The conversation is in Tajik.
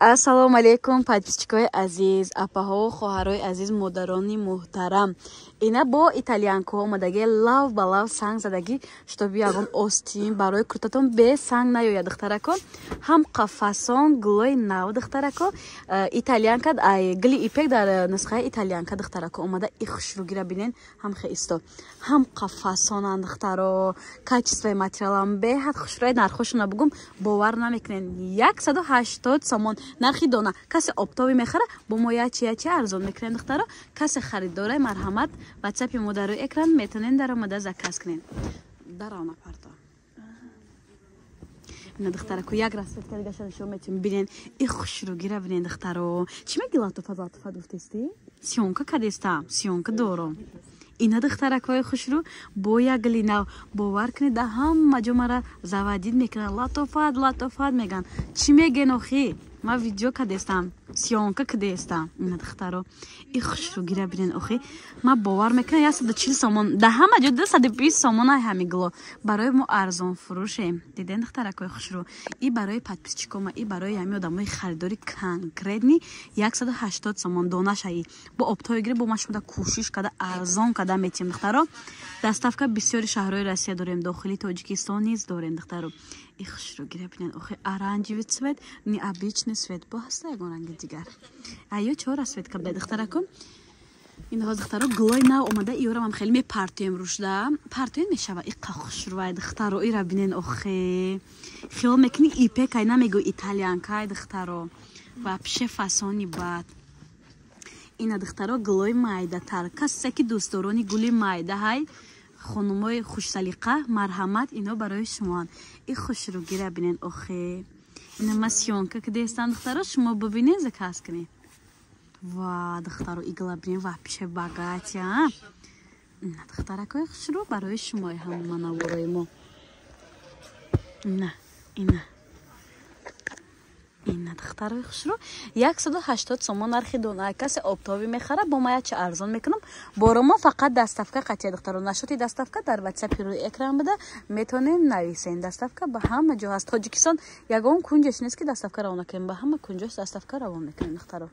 Ассалому алейкум, подписчикои азиз, апаҳо, хоҳарои азиз, модарони муҳтарам. Ина бо итальянкаҳо омадаги, лав ба лав санг задагӣ, чтобы ягон остин барои куртатон бе санг наёяд, духтарако. Ҳам қафасон гулои нав, духтарако. Итальянка, ай гили ипек дар нусхаи итальянка, духтарако, омада. И хушругира бинен, ҳам хеисто. Ҳам қафасонан, духтаро. Качествои материалам беҳад хушрӯй, нархошона бугум, бовар намекунен. 180 сомон нархи дона. Касе оптовый мехара, бо мо ячи ячи арзон мекунем, духтаро. Касе хариддора, марҳамат, ватсапи мо дар рӯи экран, метавонен даромада заказ кунен. Дарона парто. Ина, духтараку, як расцветка дигаша нишон метем, бинен. И хушругира бинен, духтаро. Чӣ меги, латофат, латофат гуфтести? Съёмка кадеста, съёмка дором. Ина, духтаракҳои хушрӯ, бо як гили нав. Бовар кунед, да ҳама ҷо мара заводить мекунанд, латофат, латофат меган. Чӣ меген охи? Ма видео кадестам, съёмка кадестам. Ина, духтаро, и хушрӯгира бинен охи. Ма бовар мекунам, 140 сомон, да ҳама ҷо 220 сомон ай ҳами гуло. Барои мо арзон фурӯшем. Диден, духтаракҳои хушрӯ? И барои подписчикома, и барои ҳами одамои харидори конкретный 180 сомон донашаи. Бо оптовый гири, бо ма шумода кӯшиш када арзон када метиҳем, духтаро. Доставка бисёри шаҳрҳои Россия дорем, дохили Тоҷикистон низ дорем, духтаро. И хушрӯгира бинен охи, оранжевый цвет, необычный цвет. Бо ҳаста ягон ранги дигар? Айё, чора цвет кабда, духтарако. Ин ҳоз, духтаро, гулои нав омада, иёрамам хеле мепартоем, рушда партоем мешава. Иқа хушрӯвай, духтаро, ира бинен охе. Хиёл мекунӣ ипекай, намегӯ итальянкай, духтаро. Вообще фасони бад. Ина, духтаро, гулои майдатар. Касе ки дӯстдорони гули майда ҳай, хонумои хушсалиқа, марҳамат, ино барои шумоанд. И хушрӯгира бинен охе. Ина ма съёмка кидестам, духтаро, шумо бибинен, заказ кунед. Ва, духтаро, игла бинен, вообще богатый, а. Ина, духтаракои хушрӯ, барои шумои ҳама наворои мо. Ина, ина, ина, духтарои хушрӯ, 180 сомон нархи дона. Касе оптовый мехара, бо ма ячи арзон мекунам. Боромо фақат доставка қатия, духтаро. Насчёти доставка дар ватсапи рӯи экран буда, метавонем нависем. Доставка ба ҳама ҷо ҳаст. Тоҷикистон ягон кунҷеш нест, ки доставка равон накунем. Ба ҳама кунҷош доставка равон мекунем, духтаро.